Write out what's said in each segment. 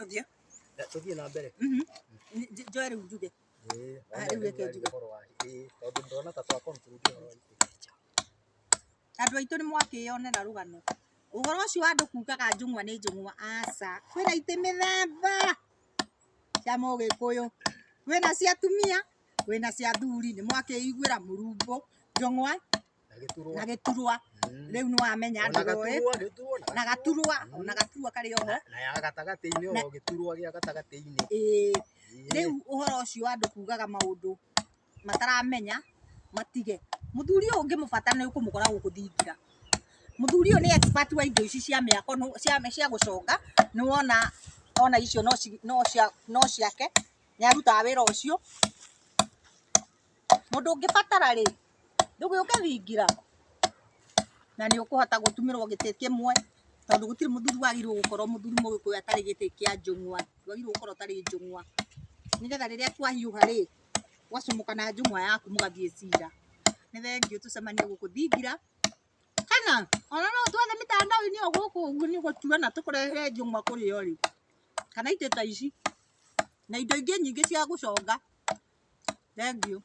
Tũthiĩ. Tũthiĩ na mbere. Njoe rĩu njuge. Ĩĩ, Ah, rĩu reke njuge. Ũhoro wa ĩĩ, tondũ ndĩrona ta twa conclude ũhoro wa itĩ. Andũ aitũ nĩ mwakĩyonera rũgano. Ũhoro ũcio wa andũ kugaga njũng'wa nĩ njũng'wa, aca. Kwĩna itĩ mĩthemba cia mũgĩkũyũ. Kwĩna cia atumia, kwĩna cia athuri. Nĩ mwakĩiguĩra mũrumbo, njũng'wa Na gĩturwa. na gĩturwa. Rĩu nĩ wamenya Ona andũ oĩ. gaturwa, gĩturwa Na gaturwa, ona gaturwa karĩ oho. Na ya gatagatĩ-inĩ o gĩturwa gĩa gatagatĩ-inĩ. Ĩĩ. Ĩĩ. Rĩu ũhoro ũcio wa andũ kugaga maũndũ mataramenya matige. Mũthuri ũyũ ũngĩmũbata nĩ ũkũmũkora gũkũ thingira. Mũthuri ũyũ nĩ expert wa indo ici cia mĩako cia gũconga. Nĩ wona ona icio no ciake, nĩ arutaga wĩra ũcio. Mũndũ ũngĩbatara rĩ, ndũgĩũke thingira na nĩ ũkũhota gũtumĩrwo gĩtĩ kĩmwe, tondũ gũtirĩ mũthuri wagĩrĩirwo gũkorwo mũthuri mũgĩkũyũ atarĩ gĩtĩ kĩa njũng'wa. Ndwagĩrĩirwo gũkorwo ũtarĩ njũng'wa, nĩgetha rĩrĩa kwahiũha rĩ, ũgacũmũka na njũng'wa yaku mũgathiĩ cira. Nĩ thengiũ tũcemanie gũkũ thingira, kana ona no ũtwethe mĩtandao-inĩ o gũkũ ũguo nĩ ũgũtuona tũkũrehere njũng'wa kũrĩa ũrĩ, kana itĩ ta ici na indo ingĩ nyingĩ cia gũconga. Thengiũ.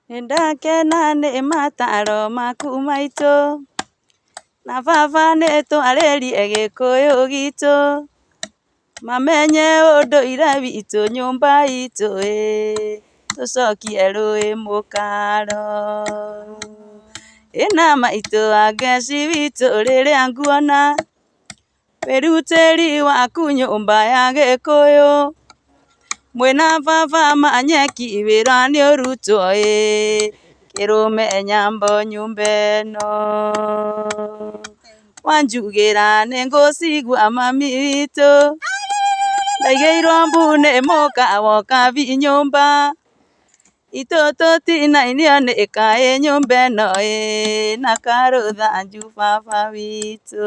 Nĩndakena nĩ mataro maku maitũ, na baba nĩtwarĩrie gĩkũyũ gitũ, mamenye ũndũire witũ nyũmba itũ ĩ, tũcokie rũĩ mũkaro. Ĩna maitũ Angeci witũ rĩrĩa nguona, wĩrutĩri waku nyũmba ya gĩkũyũ, mwĩna baba manyeki wĩra nĩ ũrutwo ĩ, kĩrũme nyambo nyũmba ĩno. Wanjugĩra nĩ ngũcigua mami witũ, ndaigĩirwo mbu nĩ mũka woka bi nyũmba, itũ tũtinainio nĩ kaĩ nyũmba ĩno ĩ, na karũthanju baba witũ.